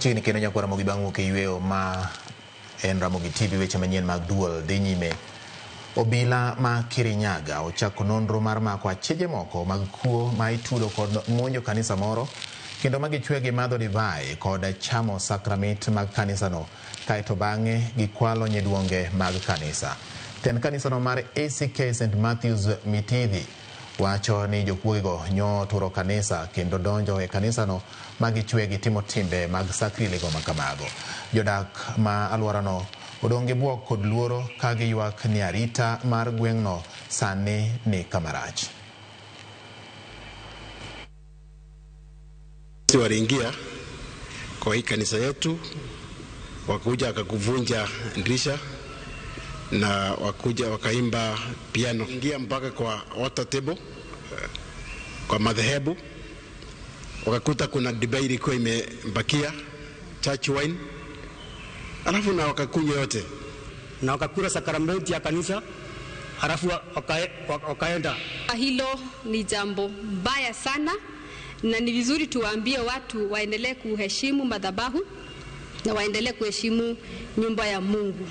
Chiegni kendo nyakwar Ramogi bang' wuok e yweyo ma en Ramogi TV weche manyien mag duol dhi nyime. Obila ma Kirinyaga ochako nonro mar mako acheje moko mag kuo ma itudo kod monjo kanisa moro kendo ma gichwe gi madho divai kod chamo sakramit mag kanisano kaeto bang'e gikwalo nyiduonge mag kanisa. Tend kanisano mar ACK St. Matthews Mitithi wacho ni jokuogego nyo turo kanisa kendo donjo e kanisano ma gichwe gi timo timbe mag sakrilego ma kamago. Jodak ma alworano odong' gi bwok kod luoro ka giywak ni arita mar gweng'no sani ni kama rach. Waliingia kwa hii kanisa yetu, wakuja wakakuvunja dirisha na wakuja wakaimba piano, ingia mpaka kwa altar table, kwa madhehebu, wakakuta kuna divai ilikuwa imebakia church wine, alafu na wakakunywa yote na wakakula sakramenti ya kanisa, halafu wakaenda. Hilo ni jambo mbaya sana, na ni vizuri tuwaambie watu waendelee kuheshimu madhabahu na waendelee kuheshimu nyumba ya Mungu.